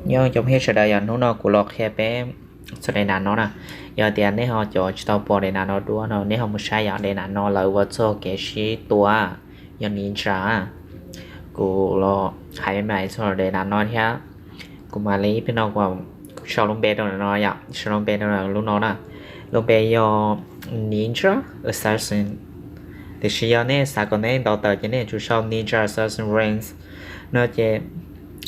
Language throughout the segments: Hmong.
Nyob zoo cov phooj ywg sawv daws, yog hnub no kuv los qhia peb txog daim nam no na. Yog tias nej ho cov tsis tau pom daim nam no dua no, nej ho mus saib yom, daim nam no lawv ua txog kev sib tua, yog Ninja. Kuv los hais me me txog daim nam no thiab. Kuv mam li ib pliag no kuv sau lub npe rau no yom, sau lub npe rau lub no na. Lub npe yog Ninja Assassin. Tiam sis yog nej xav kom nej ntaus tawm ces nej tsum sau Ninja Assassin Ranks no ces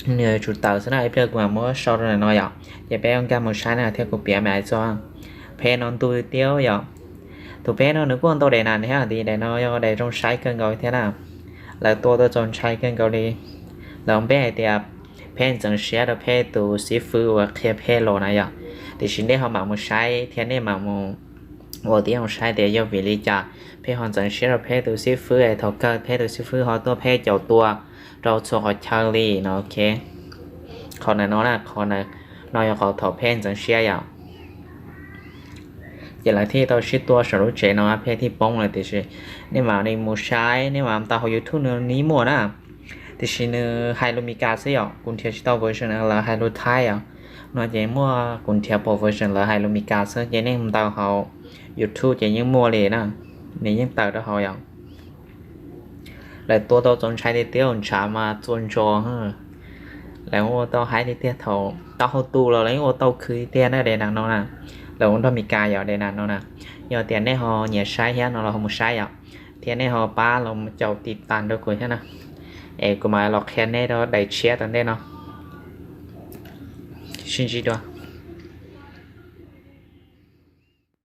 nws tsum tawm xwb na. Ib pliag kuv mam muab sau rau no yom, ces peb nkag mus saib na thiab kuv piav me me txog phej no ntu tiab yom. Tus phej no nws kuj ntau daim nam thiab, daim no yog daim zoo saib kawg nkaus thiab na. Lawv tua tau txaus ntshai kawg nkaus li. Lawv npe hais tias phej ntxeev siab rau peb tus xib fwb uas qhia phej los na yom. Tiam sis nej ho mam mus saib thiab nej mam mus ua tib zoo saib tias yog vim li cas peb ho ntxeev siab rau peb tus xib fwb es thaum kawg peb tus xib fwb ho tuaj peb caum tua rau txhua qhov chaw li no. Qhov no na, qhov no yog qhov thaum peb ntxeev siab yom, ces lawv thiaj tau sib tua saum lub tsev no peb thiaj poob lawm. Tiam sis nej mam li mus saib, nej mam ntaus hauv YouTube nws nib muaj na. Tiam sis nws hais lus Mis Kas xwb yom, kuv nrhiav tsis tau version lawv hais lus Thaib os. No ces muaj kuv nrhiav pom version lawv hais lus Mis Kas xwb ces nej ntaus hauv YouTube ces yeej muaj li na, nws yeej tawm rau hauv yom. Lawv tua tau txaus ntshai tiag tiag, ntshav mas txua ntso. Lawv ua tau haib tiag tiag, thaum taub hau tu los lawv yeej ua tau khwv tiag tiag na daim nam no na. Lawv ua nrog Mis Kas yom daim nam no na. Yog tias nej ho nyiam saib thiab no los ho mus saib yom, thiab nej ho pab los caum tiv tas rau kuv thiab na, es kuv mam los qhia nej rau daim tshiab tom ntej no. Sib ntsib dua.